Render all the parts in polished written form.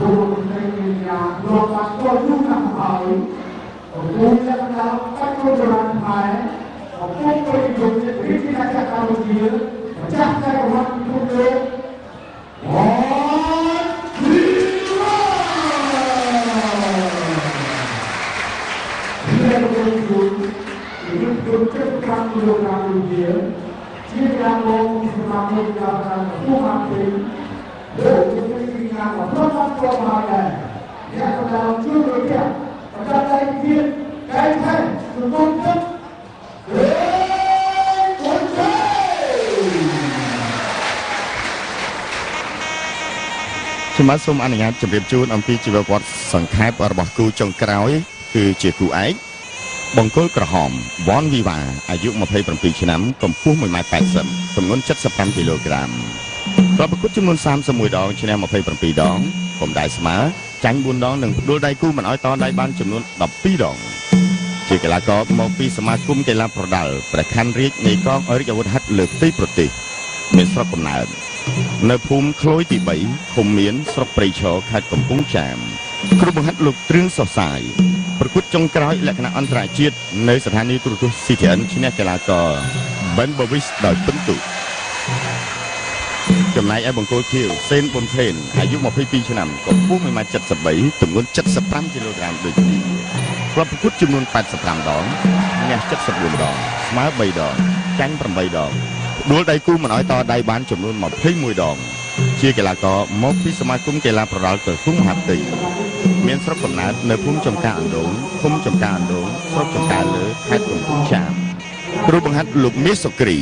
លោកស្រីមានយ៉ាងលោកបានចូលយូរណាស់ហើយកំពុងតែដល់កាច់ចូលចរន្តខ្មែរកំពុងទៅយកជារាជាណាចក្រកម្ពុជាម្ចាស់ចក្រវត្តពិភពលោកវត្តធីវ៉ាជាប្រជុំជាប្រជុំ75គីឡូក្រាមជាជាការមកសមាគមការការពួកអភិលោកជាទីងាប្រមត្តប្រមកដែរអ្នកកណ្ដាលជួយរយៈប្រចាំដៃទៀតកែថៃសង្គមទឹកហេគុណជ័យ ខ្ញុំបាទសូមអនុញ្ញាតជម្រាបជូនអំពីជីវប្រវត្តិសង្ខេបរបស់គូចុងក្រោយគឺជាគូឯកបង្គោលក្រហមវ៉នវីវ៉ាអាយុ27ឆ្នាំកម្ពស់1ម៉ែត្រ80ទម្ងន់75គីឡូក្រាមប្រប្រកួតចំនួន31ដងឈ្នះ27ដងពុំដែលស្មើចាញ់4ដងនិងផ្ដួលដៃគូមិនឲ្យតដៃបានចំនួន12ដងជាកីឡាករមកពីសមាគមកីឡាប្រដាល់ព្រះខ័នរាជនៃកងរាជអាវុធហត្ថលើផ្ទៃប្រទេសមានស្រុកកំណើតនៅភូមិក្លួយទី3ឃុំមានស្រុកព្រៃឈរខេត្តកំពង់ចាមគ្រូបង្ហាត់លោកទ្រឿងសុសាយប្រកួតចុងក្រោយលក្ខណៈអន្តរជាតិនៅស្ថានីយ៍ទូរទស្សន៍ CTN ឈ្នះកីឡាករ Ben Bovis ដោយពិន្ទុចំណែកឯបង្គោលខៀវសេនប៊ុនថេនអាយុ22ឆ្នាំកម្ពស់1ម៉ែត្រ73ទម្ងន់75គីឡូក្រាមដូចគ្នាធ្លាប់ប្រកួតចំនួន85ដងឈ្នះ74ដងស្មើ3ដងចាញ់8ដងដួលដៃគូមិនឲ្យតដៃបានចំនួន21ដងជាកីឡាករមកពីសមាគមកីឡាប្រដាល់ក្រសួងមហាផ្ទៃមានស្រុកកំណើតនៅភូមិចំការអណ្ដូងឃុំចំការអណ្ដូងស្រុកចំការលើខេត្តកំពង់ចាមគ្រូបង្ហាត់លោកមាសសុគ្រី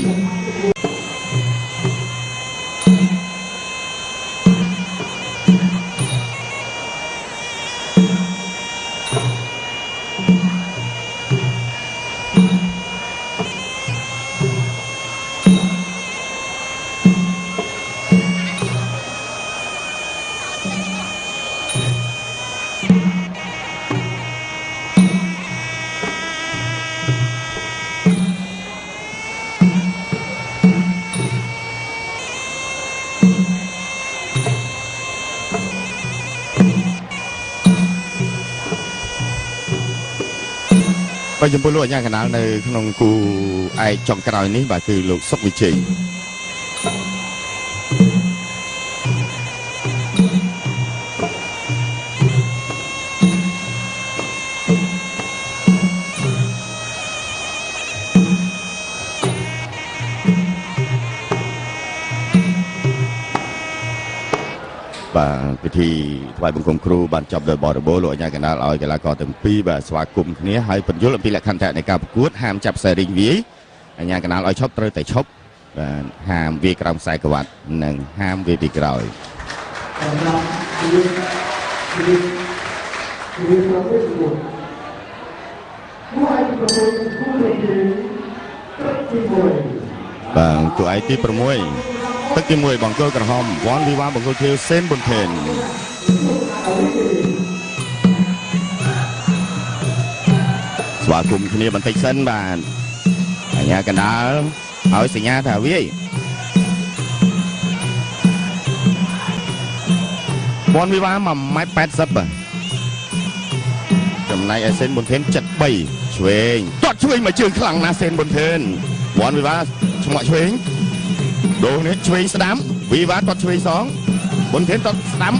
បាទចំពោះលោកអញ្ញាកណ្ដាលនៅក្នុងគូឯកចុងក្រោយនេះបាទគឺលោកសុកវិជ័យបាទពិធីថ្វាយបង្គំគ្រូបានចប់ដោយបរិបូរណ៍លោកអញ្ញាកណ្ដាលឲ្យកីឡាករទាំងពីរបាទស្វាគមន៍គ្នាហើយពន្យល់អំពីលក្ខន្តិកៈនៃការប្រកួតហាមចាប់ខ្សែរីងវាយអញ្ញាកណ្ដាលឲ្យឈប់ត្រូវតែឈប់បាទហាមវាយក្រោមខ្សែក្រវ៉ាត់និងហាមវាយពីក្រោយ សម្រាប់រឿងរឿងរឿងប្រភេទមួយមួយឯកប្រភេទគូទីទឹកទី1 បាទគូឯកទី6ទឹកទី1បង្គោលក្រហមវ៉ាន់វីវ៉ាបង្គោលខៀវសេនប៊ុនថេនស្វាគមន៍គ្នាបន្តិចសិនបាទអញ្ញាកណ្ដាលឲ្យសញ្ញាថាវាយវ៉ាន់វីវ៉ា1ម៉ែត្រ80បាទចំណែកឯសេនប៊ុនថេន73ឆ្វេងទាត់ឆ្វេងមកជើងខ្លាំងណាស់សេនប៊ុនថេនវ៉ាន់វីវ៉ាឆ្មក់ឆ្វេងដូរនេះឆ្វេងស្ដាំវីវ៉ាទាត់ឆ្វេងសងប៊ុនថេនទាត់ស្ដាំ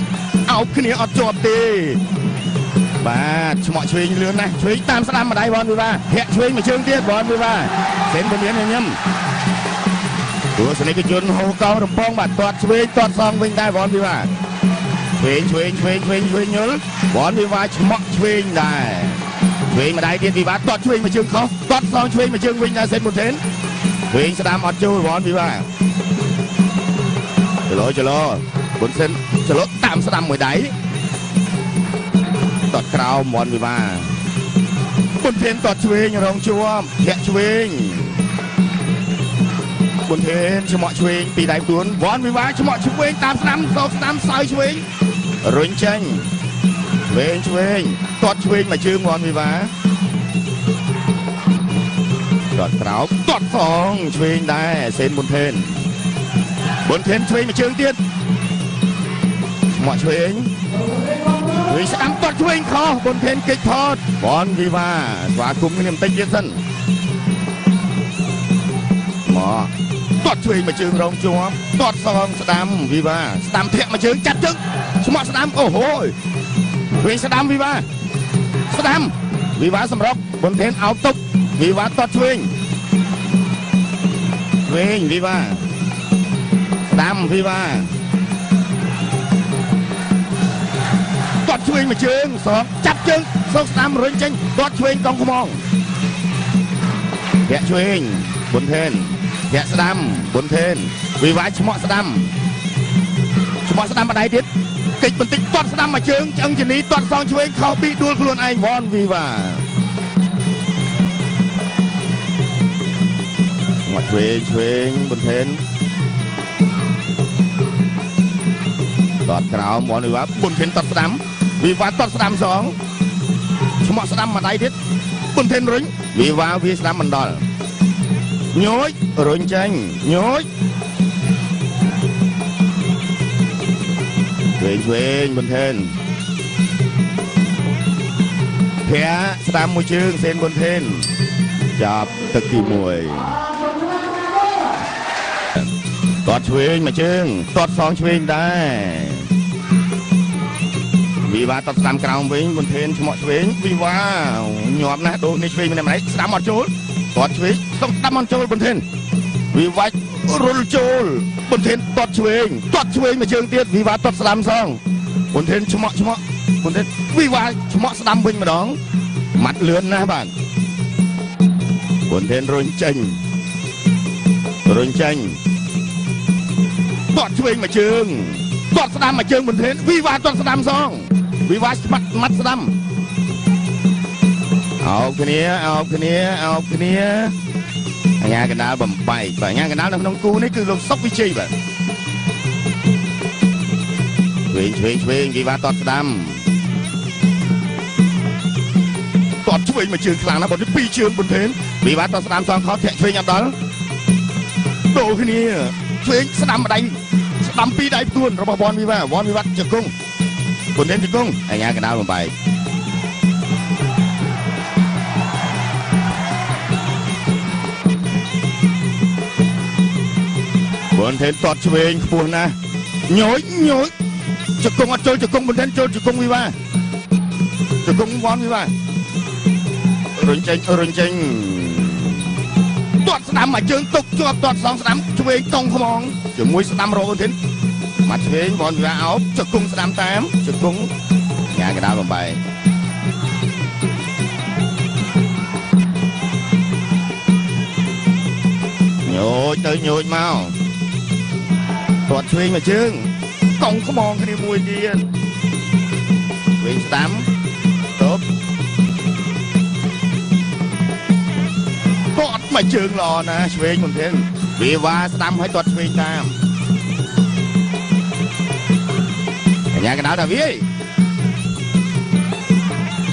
អោបគ្នាអត់ជាប់ទេបាទឆ្មក់ឆ្វេងលឿនណាស់ឆ្វេងតាមស្ដាំម្ដាយវ៉ាន់វីវ៉ាធាក់ឆ្វេងមួយជើងទៀតវ៉ាន់វីវ៉ាសេនប៊ុនថេនញញឹមទស្សនិកជនហូកោរំពងបាទទាត់ឆ្វេងទាត់សងវិញដែរវ៉ាន់វីវ៉ាឆ្វេងឆ្វេងឆ្វេងឆ្វេងឆ្វេងញល់វ៉ាន់វីវ៉ាឆ្មក់ឆ្វេងដែរឆ្វេងម្ដាយទៀតវីវ៉ាទាត់ឆ្វេងមួយជើងខុសទាត់សងឆ្វេងមួយជើងវិញដែរសេនប៊ុនថេនឆ្វេងស្ដាំអត់ចូលវ៉ាន់វីវ៉ាចលោចលោប៊ុនសេនចលោតាមស្ដាំមួយដៃទាត់ក្រោមវ៉ាន់វីវ៉ាប៊ុនថេនទាត់ឆ្វេងរងជួមធាក់ឆ្វេងប៊ុនថេនឆ្មក់ឆ្វេងពីដៃខ្លួនវ៉ាន់វីវ៉ាឆ្មក់ឆ្វេងតាមស្ដាំសោកស្ដាំសើឆ្វេងរុញចេញឆ្វេងឆ្វេងទាត់ឆ្វេងមួយជើងវ៉ាន់វីវ៉ាទាត់ក្រោមទាត់សងឆ្វេងដែរសេនប៊ុនថេន ប៊ុនធានឆ្វេងមួយជើងទៀតស្មក់ឆ្វេងវិញស្ដាំទាត់ឆ្វេងខុសប៊ុនធានគេចផតបនវីវ៉ាស្វាគមន៍គ្នាបន្តិចទៀតសិនមកទាត់ឆ្វេងមួយជើងរងជាប់ទាត់សងស្ដាំវីវ៉ាស្ដាំធាក់មួយជើងចាត់ជើងស្មក់ស្ដាំអូហូយវិញស្ដាំវីវ៉ាស្ដាំវីវ៉ាសម្រុកប៊ុនធានអោបទុកវីវ៉ាទាត់ឆ្វេងឆ្វេងវីវ៉ាស្ដាំវីវ៉ាទាត់ឆ្វេងមួយជើងសងចាប់ជើងសងស្ដាំរុញចេញទាត់ឆ្វេងកង់ខ្មងធាក់ឆ្វេងប៊ុនធានធាក់ស្ដាំប៊ុនធានវីវ៉ាឆ្មក់ស្ដាំឆ្មក់ស្ដាំម្ដាយទៀតកិច្ចបន្តិចទាត់ស្ដាំមួយជើងឆ្អឹងជំនីទាត់សងឆ្វេងខោប៊ីដួលខ្លួនឯងវ៉នវីវ៉ាមកឆ្វេងឆ្វេងប៊ុនធាន ទាត់ក្រោមវ៉នវីវ៉ាប៊ុនធានទាត់ស្ដាំវីវ៉ាទាត់ស្ដាំសងឆ្មក់ស្ដាំម្ដាយទៀតប៊ុនធានរុញវីវ៉ាវាស្ដាំមិនដល់ញយរុញចេញញយឆ្វេងឆ្វេងប៊ុនធានភៈស្ដាំមួយជើងសេនប៊ុនធានចាប់ទឹកទី1ទាត់ឆ្វេងមួយជើងទាត់សងឆ្វេងដែរវីវ៉ាទាត់ស្ដាំក្រោមវិញប៊ុនធានឆ្មក់ឆ្វេងវីវ៉ាញាប់ណាស់ដូរនេះឆ្វេងម្នាក់ម្នាក់ស្ដាំអត់ចូលទាត់ឆ្វេងសុំស្ដាំអត់ចូលប៊ុនធានវីវ៉ារុលចូលប៊ុនធានទាត់ឆ្វេងទាត់ឆ្វេងមួយជើងទៀតវីវ៉ាទាត់ស្ដាំសងប៊ុនធានឆ្មក់ឆ្មក់ប៊ុនធានវីវ៉ាឆ្មក់ស្ដាំវិញម្ដងម៉ាត់លឿនណាស់បាទប៊ុនធានរុញចេញរុញចេញទាត់ឆ្វេងមួយជើងទាត់ស្ដាំមួយជើងប៊ុនធានវីវ៉ាទាត់ស្ដាំសងវីវ៉ាស្មាត់ម៉ាត់ស្ដាំអោបគ្នាអោបគ្នាអោបគ្នាអញ្ញាកណ្ដាលបំបែកបាទអញ្ញាកណ្ដាលនៅក្នុងគូនេះគឺលោកសុកវិជ័យបាទឆ្វេងឆ្វេងឆ្វេងវីវ៉ាទាត់ស្ដាំទាត់ឆ្វេងមួយជើងខ្លាំងណាស់បើនេះពីរជើងប៊ុនធានវីវ៉ាទាត់ស្ដាំសងខោធាក់ឆ្វេងអត់ដល់ដូរគ្នាឆ្វេងស្ដាំម្ដាយស្ដាំពីរដៃផ្ទួនរបស់វ៉នវីវ៉ាវ៉នវីវ៉ាជង្គង់ប៊ុនធានជង្គង់អញ្ញាកណ្ដាលបំបែកប៊ុនធានទាត់ឆ្វេងខ្ពស់ណាស់ញយញយជង្គង់អត់ចូលជង្គង់ប៊ុនធានចូលជង្គង់វីវ៉ាជង្គង់វ៉នវីវ៉ារុញចេញរុញចេញទាត់ស្ដាំមួយជើងទុកជាប់ទាត់សងស្ដាំឆ្វេងកង់ខ្មងជាមួយស្ដាំរកប៊ុនធានមកឆ្វេងវ៉នវីវ៉ាអោបជង្គង់ស្ដាំតាមជង្គង់ញ៉ាកណ្ដាលបំបែកញយទៅញយមកទាត់ឆ្វេងមួយជើងកង់ខ្មងគ្នាមួយទៀតឆ្វេងស្ដាំទប់ទាត់មួយជើងល្អណាស់ឆ្វេងមុនធានវីវ៉ាស្ដាំឲ្យទាត់ឆ្វេងតាមកញ្ញាកណ្ដាលថាវាយ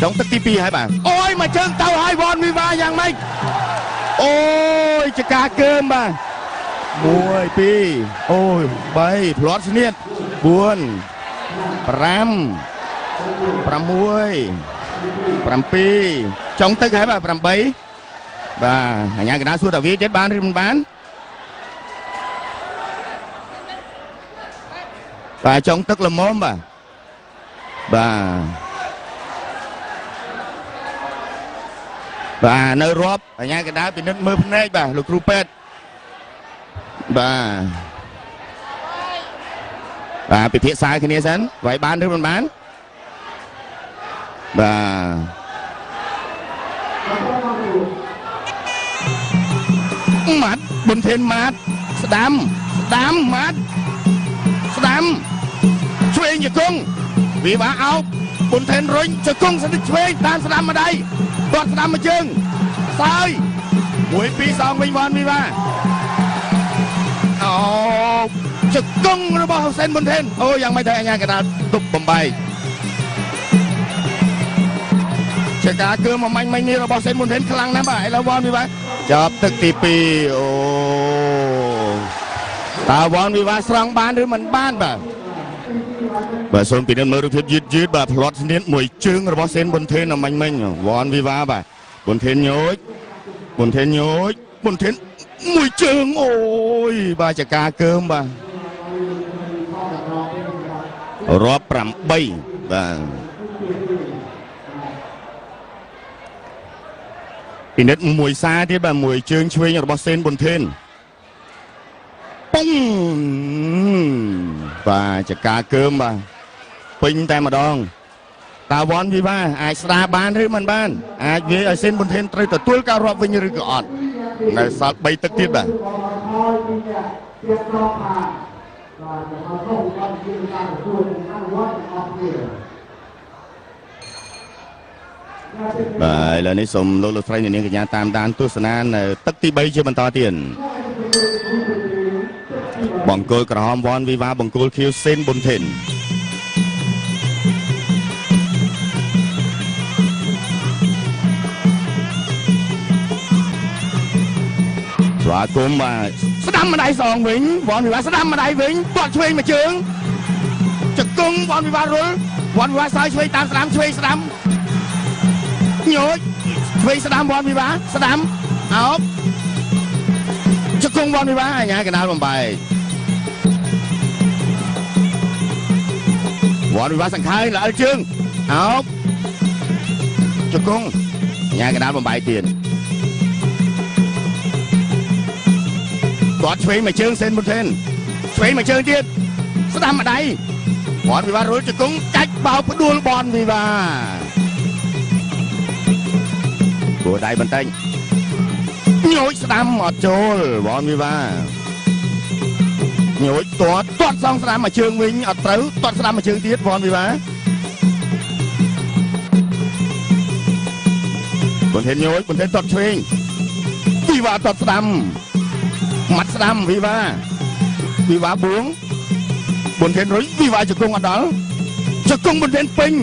ចុងទឹកទី2ហើយបាទអូយមួយជើងទៅហើយវ៉នវីវ៉ាយ៉ាងម៉េចអូយចកាកើមបាទ1 2អូយ3ផ្លាត់ស្នៀត4 5 6 7ចុងទឹកហើយបាទ8បាទអញ្ញាកណ្ដាលសួរតាវាទៀតបានឬមិនបានបាទចុងទឹកល្មមបាទបាទបាទនៅរាប់អញ្ញាកណ្ដាលពិនិត្យមើលភ្នែកបាទលោកគ្រូពេទ្យបាទបាទពិភាក្សាគ្នាសិនវាយបានឬមិនបានបាទម៉ាត់ប៊ុនធានម៉ាត់ស្ដាំស្ដាំម៉ាត់ស្ដាំឆ្វេងជង្គង់វីវ៉ាអោបប៊ុនធានរុញជង្គង់ស្និតឆ្វេងតាមស្ដាំម្ដាយទាត់ស្ដាំមួយជើងសើយ1 2សងវិញវ៉ាន់វីវ៉ាអោបជង្គង់របស់ហ៊ូសេនប៊ុនធានអូយ៉ាងម៉េចទៅអញ្ញាកណ្ដាលទប់បំបែកជាការកើមកមាញ់មិញនេះរបស់សេនប៊ុនធានខ្លាំងណាស់បាទឥឡូវវ៉ាន់វីវ៉ាចាប់ទឹកទី2អូ តើវ៉ាន់វិវាស្រង់បានឬមិនបានបាទបាទសូមពិនិត្យមើលរូបភាពយឺតយឺតបាទផ្្លាត់ស្នៀតមួយជើងរបស់សេនប៊ុនថេនអមិញមិញវ៉ាន់វិវាបាទប៊ុនថេនញោចប៊ុនថេនញោចប៊ុនថេនមួយជើងអូយបាទចកាកើមបាទរាប់8បាទពិនិត្យមួយសារទៀតបាទមួយជើងឆ្វេងរបស់សេនប៊ុនថេន ពុំបាទចកាកើមបាទពេញតែម្ដងតាវ៉ាន់វីវ៉ាអាចស្ដារបានឬមិនបានអាចវាយឲ្យសេនប៊ុនថេនត្រូវទទួលការរាប់វិញឬក៏អត់នៅសល់3ទឹកទៀតបាទ ហើយពីអ្នកទៀតត្រង់ថាបាទមកសូមបានជាការទទួលអនុវត្តអស់គ្នា បាទឥឡូវនេះសូមលោកលោកស្រីអ្នកនាងកញ្ញាតាមដានទស្សនានៅទឹកទី3ជាបន្តទៀតបង្គោលក្រហមវ៉ាន់វីវ៉ាបង្គោលខៀវសេនប៊ុនថេនស្វាគមន៍បាទស្ដាំម្ដាយសងវិញវ៉ាន់វីវ៉ាស្ដាំម្ដាយវិញទាត់ឆ្វេងមួយជើងជង្គង់វ៉ាន់វីវ៉ារុលវ៉ាន់វីវ៉ាសើយឆ្វេងតាមស្ដាំឆ្វេងស្ដាំញោចឆ្វេងស្ដាំវ៉ាន់វីវ៉ាស្ដាំអោបជង្គង់វ៉ាន់វីវ៉ាអញ្ញាកណ្ដាលបំបែកវ៉ាន់វីវ៉ាសង្ខើយល្អិលជើងអោបជង្គង់អញ្ញាកណ្ដាលបំបែកទៀត គាត់ឆ្វេងមួយជើងសេនប៊ុនថេនឆ្វេងមួយជើងទៀតស្ដាំម្ដាយបនវិវារុលជង្គង់កាច់បោកផ្ដួលបនវិវាគួរដៃបន្តិចញោចស្ដាំអត់ចូលបនវិវាញោចទាត់ទាត់សងស្ដាំមួយជើងវិញអត់ត្រូវទាត់ស្ដាំមួយជើងទៀតបនវិវាប៊ុនថេនញោចប៊ុនថេនទាត់ឆ្វេងវិវាទាត់ស្ដាំ មាត់ស្ដាំវីវ៉ាវីវ៉ាបួងប៊ុនថេនរុយវីវ៉ាជង្គង់អត់ដល់ជង្គង់ប៊ុនថេនពេញ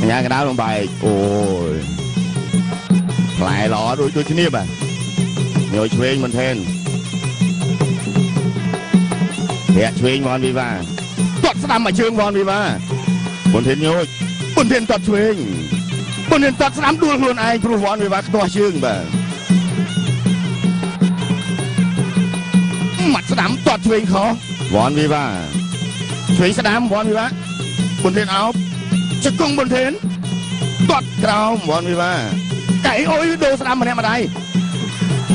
អញ្ញាកណ្ដាលបំបែកអូយផ្លែល្អដូចដូចគ្នាបាទញយឆ្វេងប៊ុនថេនធាក់ឆ្វេងវ៉ាន់វីវ៉ាទាត់ស្ដាំមួយជើងវ៉ាន់វីវ៉ាប៊ុនថេនញយប៊ុនថេនទាត់ឆ្វេងប៊ុនថេនទាត់ស្ដាំដួលខ្លួនឯងព្រោះវ៉ាន់វីវ៉ាខ្ទាស់ជើងបាទ មាត់ស្ដាំទាត់ឆ្វេងខវ៉ាន់វីវ៉ាឆ្វេងស្ដាំវ៉ាន់វីវ៉ាប៊ុនថេនអោបជង្គង់ប៊ុនថេនទាត់ក្រោមវ៉ាន់វីវ៉ាកៃអុយដូរស្ដាំម្នាក់ម្ដាយ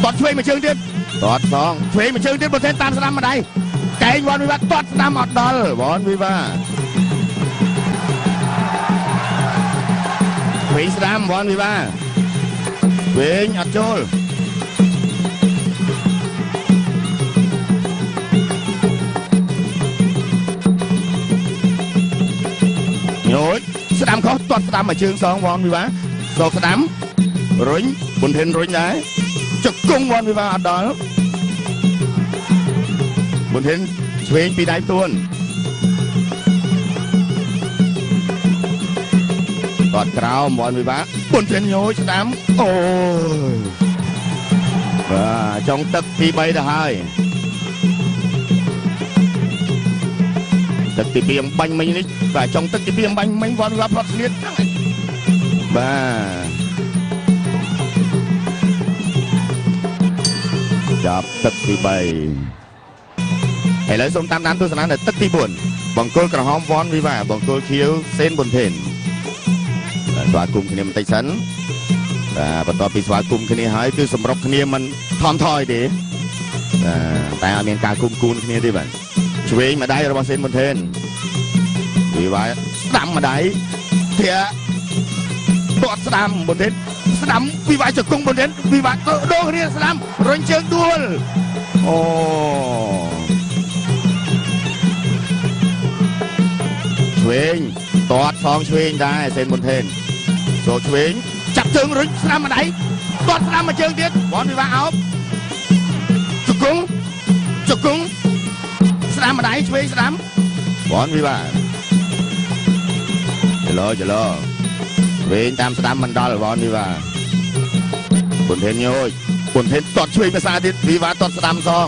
ទាត់ឆ្វេងមួយជើងទៀតទាត់សងឆ្វេងមួយជើងទៀតប៊ុនថេនតាមស្ដាំម្ដាយកែងវ៉ាន់វីវ៉ាទាត់ស្ដាំអត់ដល់វ៉ាន់វីវ៉ាឆ្វេងស្ដាំវ៉ាន់វីវ៉ាឆ្វេងអត់ចូល ញយស្ដាំខុសទាត់ស្ដាំមួយជើងសងវ៉ាន់វីវ៉ាសោកស្ដាំរុញប៊ុនថេនរុញដែរជង្គង់វ៉ាន់វីវ៉ាអត់ដល់ប៊ុនថេនឆ្វេងពីដៃទួនទាត់ក្រោមវ៉ាន់វីវ៉ាប៊ុនថេនញយស្ដាំអូយបាទចុងទឹកទី3ទៅហើយទឹកទី2អំបាញ់មិញនេះបាទចុងទឹកទី2អំបាញ់មិញវ៉ាន់វីវ៉ាផ្លត់ស្លៀតហ្នឹងហើយបាទចាប់ទឹកទី3ឥឡូវសូមតាមដានទស្សនានៅទឹកទី4បង្គោលក្រហមវ៉ាន់វីវ៉ាបង្គោលខៀវសេនប៊ុនថេនបាទស្វាគមន៍គ្នាបន្តិចសិនបាទបន្ទាប់ពីស្វាគមន៍គ្នាហើយគឺសម្រុកគ្នាមិនថមថយទេបាទតែអត់មានការគុំគួនគ្នាទេបាទឆ្វេងម្ដាយរបស់សេនប៊ុនថេនវីវ៉ាស្ដាំម្ដាយធាក់ទាត់ស្ដាំប៊ុនថេនស្ដាំវីវ៉ាជង្គង់ប៊ុនថេនវីវ៉ាដូរគ្នាស្ដាំរុញជើងដួលអូឆ្វេងទាត់សងឆ្វេងដែរសេនប៊ុនថេនចូលឆ្វេងចាប់ជើងរុញស្ដាំម្ដាយទាត់ស្ដាំមួយជើងទៀតវ៉ាន់វីវ៉ាអោបជង្គង់ជង្គង់ស្ដាំម្ដាយឆ្វេងស្ដាំវ៉ាន់វីវ៉ាចលោចលោឆ្វេងតាមស្ដាំមិនដល់វ៉ាន់វីវ៉ាប៊ុនថេនញយប៊ុនថេនទាត់ឆ្វេងភាសាទៀតវីវ៉ាទាត់ស្ដាំសង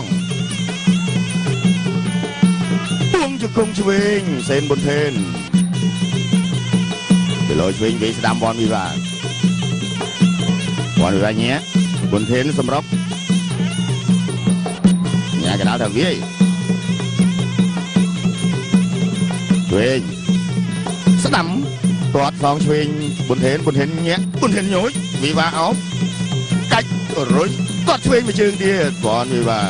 ង្គង់ឆ្វេងសេនប៊ុនថេនគីឡូឆ្វេងវាយស្ដាំវ៉ាន់វីវ៉ាវ៉ាន់វីវ៉ាញាក់ប៊ុនថេនសម្រុកញ៉ាកដាលថាវាយឆ្វេងស្ដាំទាត់សងឆ្វេងប៊ុនថេនប៊ុនថេនញាក់ប៊ុនថេនញយវីវ៉ាអោបកាច់រុញទាត់ឆ្វេងមួយជើងទៀតវ៉ាន់វីវ៉ា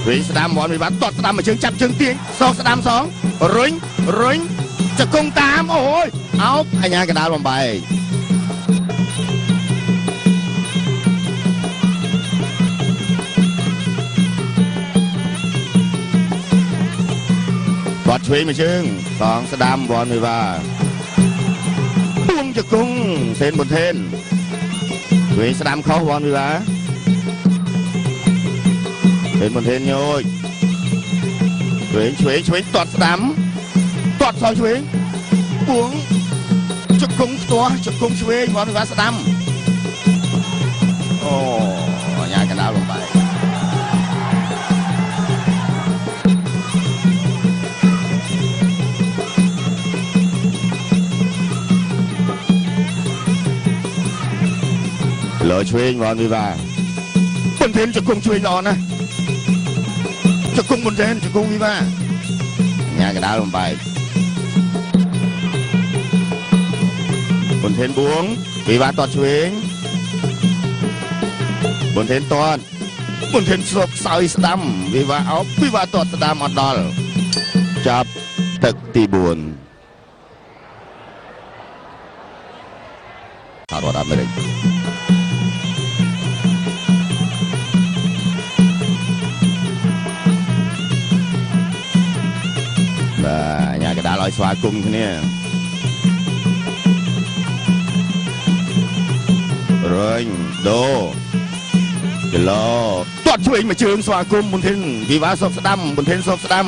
វិញស្ដាំវ៉ាន់វីវ៉ាទាត់ស្ដាំមួយជើងចាប់ជើងទាញសងស្ដាំសងរុញរុញចង្គង់តាមអូយអោបអញ្ញាកដាលបំបែក គាត់ឆ្វេងមួយជើងសងស្ដាំវ៉ាន់វីវ៉ាពួងជង្គង់សេនប៊ុនថេនឆ្វេងស្ដាំខុសវ៉ាន់វីវ៉ាសេនប៊ុនថេនញយឆ្វេងឆ្វេងឆ្វេងទាត់ស្ដាំទាត់សងឆ្វេងពួងជង្គង់ផ្ទាស់ជង្គង់ឆ្វេងវ៉ាន់វីវ៉ាស្ដាំអូអញ្ញាកណ្ដាលបំបែក លើឆ្វេងវ៉ាន់វីវ៉ាប៊ុនថេនជង្គង់ឆ្វេងល្អណាស់ជង្គង់ប៊ុនថេនជង្គង់វីវ៉ាញ៉ាកដាលបំបែកប៊ុនថេនបួងវីវ៉ាទាត់ឆ្វេងប៊ុនថេនទាត់ប៊ុនថេនស្រុកសើយស្ដាំវីវ៉ាអោបវីវ៉ាទាត់ស្ដាំអត់ដល់ចាប់ទឹកទី4សហរដ្ឋអាមេរិក បាទញ៉ាកដាលឲ្យស្វាគមន៍គ្នារុញដូគីឡូទាត់ឆ្វេងមួយជើងស្វាគមន៍ប៊ុនធីនវីវ៉ាសុកស្ដាំប៊ុនធីនសុកស្ដាំ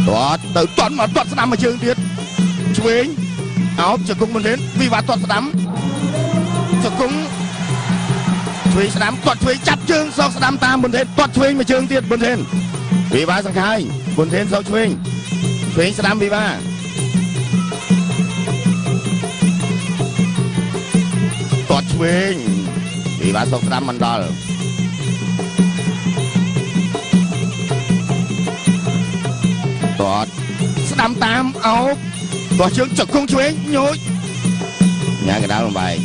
ទាត់ទៅទាត់មកទាត់ស្ដាំមួយជើងទៀតឆ្វេងអោបជង្គង់ប៊ុនធីនវីវ៉ាទាត់ស្ដាំជង្គង់ឆ្វេងស្ដាំទាត់ឆ្វេងចាប់ជើងសុកស្ដាំតាមប៊ុនធីនទាត់ឆ្វេងមួយជើងទៀតប៊ុនធីនវីវ៉ាសង្ខាយប៊ុនធីនសុកឆ្វេងឆ្វេងស្ដាំវីវ៉ាទាត់ឆ្វេងវីវ៉ាសុកស្ដាំមិនដល់ទាត់ស្ដាំតាមអោបទាត់ជើងជង្គង់ឆ្វេងញយញ៉ាកដាលបំបែក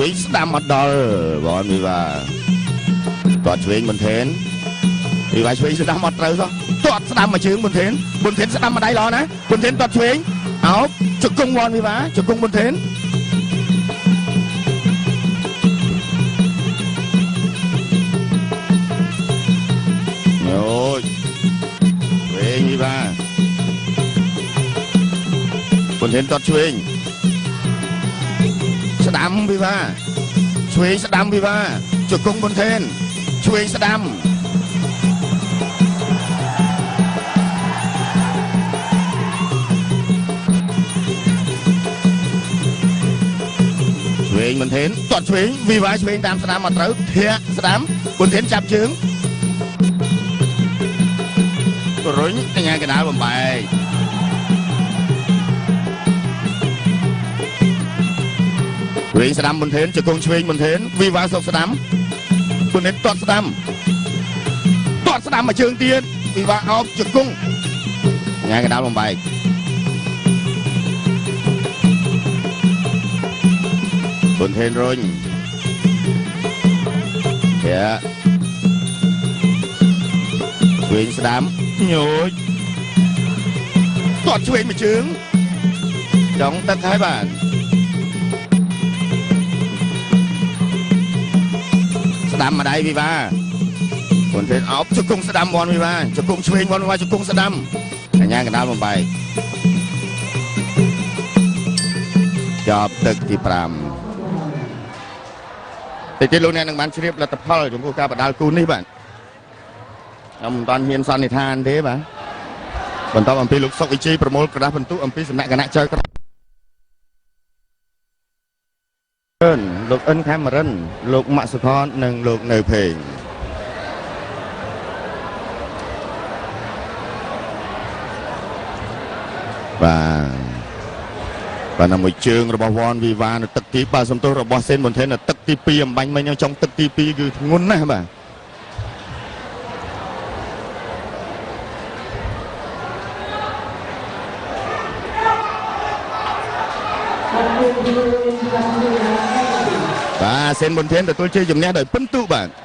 វិញស្ដាំអត់ដល់បងវីវ៉ាទាត់ឆ្វេងប៊ុនថេនវីវ៉ាឆ្វេងស្ដាំអត់ត្រូវសោះទាត់ស្ដាំមួយជើងប៊ុនថេនប៊ុនថេនស្ដាំម្ដាយល្អណាស់ប៊ុនថេនទាត់ឆ្វេងអោបជង្គង់វ៉ាន់វីវ៉ាជង្គង់ប៊ុនថេនញយឆ្វេងវីវ៉ាប៊ុនថេនទាត់ឆ្វេងស្ដាំវីវ៉ាឆ្វេងស្ដាំវីវ៉ាជង្គង់ប៊ុនថេនឆ្វេងស្ដាំឆ្វេងប៊ុនថេនទាត់ឆ្វេងវីវ៉ាឆ្វេងតាមស្ដាំអត់ត្រូវធាក់ស្ដាំប៊ុនថេនចាប់ជើងរុញអញ្ញាកដាលបំបែកឆ្វេងស្ដាំប៊ុនថេនជង្គង់ឆ្វេងប៊ុនថេនវីវ៉ាសុកស្ដាំប៊ុនថេនទាត់ស្ដាំទាត់ស្ដាំមួយជើងទៀតវីវ៉ាអោបជង្គង់ញ៉ាកដាលបំបែកប៊ុនថេនរុញធាក់ឆ្វេងស្ដាំញយទាត់ឆ្វេងមួយជើងចង់ទឹកហើយបាទស្ដាំម្ដាយវីវ៉ាប៊ុនថេនអោបជង្គង់ស្ដាំវ៉ាន់វីវ៉ាជង្គង់ឆ្វេងវ៉ាន់វីវ៉ាជង្គង់ស្ដាំអញ្ញាកណ្ដាលបំបែកចប់ទឹកទី5តិចទៀតលោកអ្នកនឹងបានជ្រាបលទ្ធផលចំពោះការបដាល់គូនេះបាទខ្ញុំមិនតាន់ហ៊ានសន្និដ្ឋានទេបាទ បន្តអំពីលោកសុកវិជ័យប្រមូលក្រដាសបន្ទុកអំពីសំណាក់គណៈចៅក្រមលោកអិនខេមរិនលោកម៉ាក់សុខននិងលោកនៅភេងបាទបាទនៅមួយជើងរបស់វ៉ាន់វីវ៉ានៅទឹកទីបាទសំទោសរបស់សេនប៊ុនថេននៅទឹកទី2អំបញ្ញមិញហ្នឹងចុងទឹកទី2គឺធ្ងន់ណាស់បាទ បាទសេនប៊ុនធានទទួលជ័យជំនះដោយពិន្ទុបាទ។